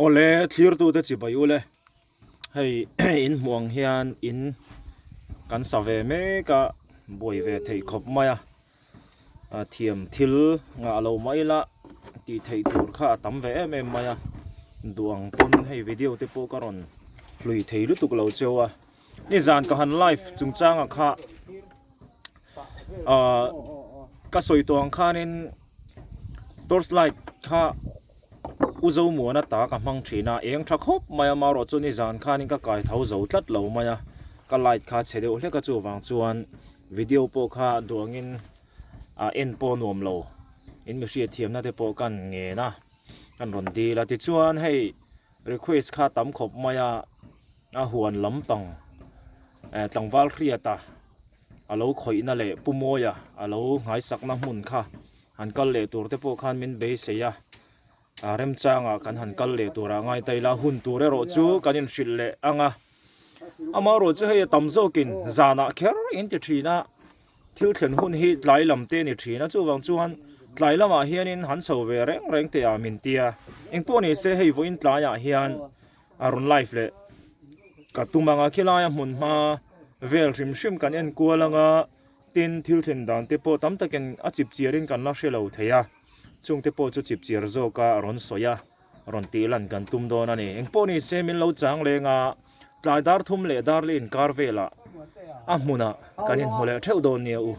Awle thlirtute chibai ule hei in hmuh ang hian in kan sa ve mek a buai ve theih khawp mai a a thiam thil ngah lo mai ila tih theih tur kha a tam ve em em mai a duh ang pawn hei video te pawh ka rawn hlui thei lutuk lo cheu a nizan ka han live chungchang ah kha ahh ka sawi tawh ang khanin torch light kha. U Zomuana ta ka hmang thin a, eng tha khawp mai a, marawh chu nizan khanin ka kai tho zo tlat lo mai a, ka light kha chhe deuh hlek a chuvang chuan video pawh kha duangin a en pawh nuam lo in mi hriatthiamna te pawh kan ngen a, kan rawn dil a, tichuan hei request kha tam khawp mai a, a huan lampang tlangval hriata a lo khawihna leh Pu Mawia a lo nghaisakna hmun kha. Han kal leh tur te pawh khan min beisei a, a remchangah kan han kal leh turah ngai ta ila hun tur erawh chu kan inhrilh leh ang a. Amaherawh chu hei a tam zawkin zanah kher in ti thin a, thil thlen hun hi tlai lam te a ni thin a, chuvang chuan tlai lamah hianin han chho ve reng reng teh ah min ti a. Engpawh ni se hei vawiin tlaiah hian a rawn live leh ka tum ang a, khilaia hmun hma vel hrim hrim kan enkual ang a. Tin, thil thlen dan te pawh tam takin a chip chiarin kan la hre lo thei a, chung te pawh chu chip chiar zawka rawn sawi a, rawn tih lan kan tum dawn a ni. Engpawh ni se min lo chang leng a, tlai dar thum leh dar li inkar velah a hmunah kan inhmu leh theuh dawn nia u.